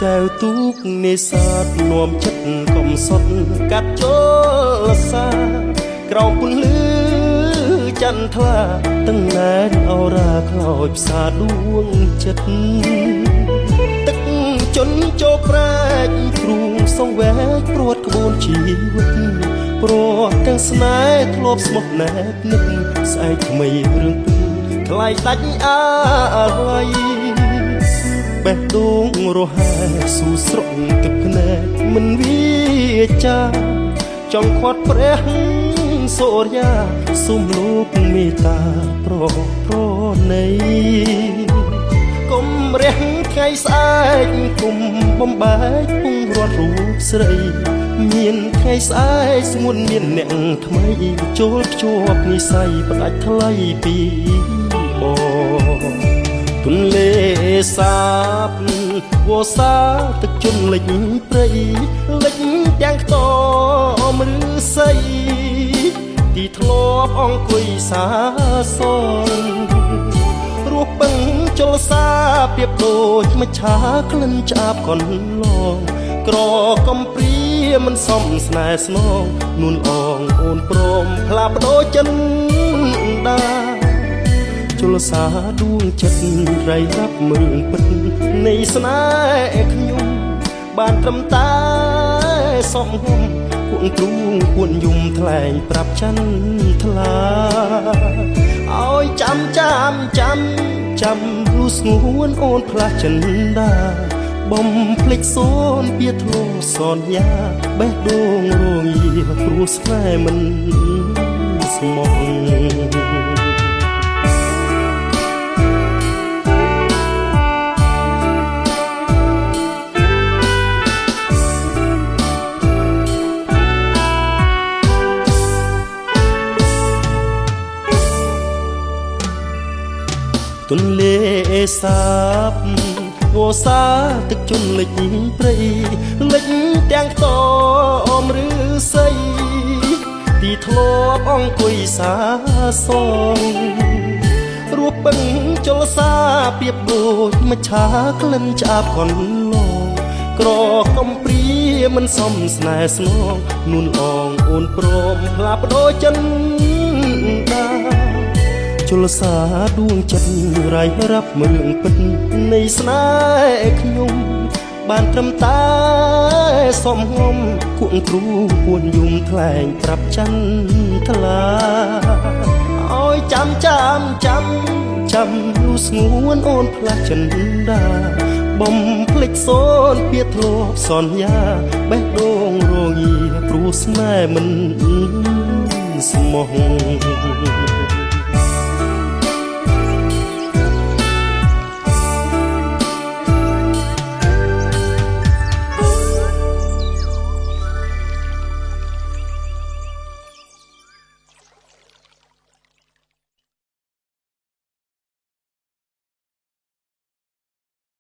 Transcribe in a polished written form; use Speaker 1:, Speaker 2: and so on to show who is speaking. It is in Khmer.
Speaker 1: ចែវទូកនេសាទនាំចិត្តកំសត់កាត់ចូលសាក្រោមពន្លឺចន្ទថ្លាទាំងណែនអរ៉ាខ្លោចផ្សាដួងចិត្តទឹកជន់ចូលប្រែកគ្រូសងវែកព្រួតក្បួនជីវិតព្រោះទាំងស្នេហ៍ធ្លាប់ស្មោះណែបនឹកស្អែកថ្មីរឿងពីថ្លៃដាច់អាល័យបេះដូងរហែស៊ូស្រុកទឹកភ្នែកមិនវាចាចង់ខាត់ព្រះសូរិយាសូមលោកមេត្តាប្រប្រណីគុំរះថ្ងៃស្អែកគុំបំបែកពងរត់រូបស្រីមានថ្ងៃស្អែកស្ងួនមានអ្នកថ្មីចូលភ្ជាប់និស័យផ្ដាច់ថ្លៃពីបងទន្លេសាបវសាទឹកជន់លិចព្រៃលិចទាំងខ្ទមឬសីទីធ្លាប់អង្គុយសាសងរស់ពឹងជលសាប្រៀបដូចមច្ឆាក្លិនឆ្អាបកន្លងក្រកំព្រាមិនសមស្នេហ៍ស្នងនួនអងអូនព្រមផ្លាស់ប្ដូរចិនដាជលសាដួងចិត្តរៃរាប់រឿងពិតនៃស្នេហ៍ខ្ញុំបានត្រឹមតែសំហុំគួនទ្រូងគួនយំថ្លែងប្រាប់ចន្ទថ្លាឲ្យចាំចាំចាំចាំលូស្ងួនអូនផ្លាស់ចិនដាបំភ្លេចសូនពៀធ្លោសន្យាបេះដូងរងាព្រោះស្នេហ៍មិនស្មោះទន្លេសាបវសាទឹកជន់លិចព្រៃលិចទាំងខ្ទមឬសីទីធ្លាប់អង្គុយសាសងរស់ពឹងជលសាប្រៀបដូចមច្ឆាក្លិនឆ្អាបកន្លងក្រកំព្រាមិនសមស្នេហ៍ស្នងនួនអងអូនព្រមផ្លាស់ប្ដូរចិនដាជលសាដួងចិត្តរៃរាប់រឿងពិតនៃស្នេហ៍ខ្ញុំបានត្រឹមតែសំហុំគួងគ្រូគួនយំថ្លែងប្រាប់ចន្ទថ្លាឲ្យចាំចាំចាំចាំលូស្ងួនអូនផ្លាស់ចិនដាបំភ្លេចសូនពៀធ្លាប់សន្យាបេះដូងរងាព្រោះស្នេហ៍មិនស្មោះ។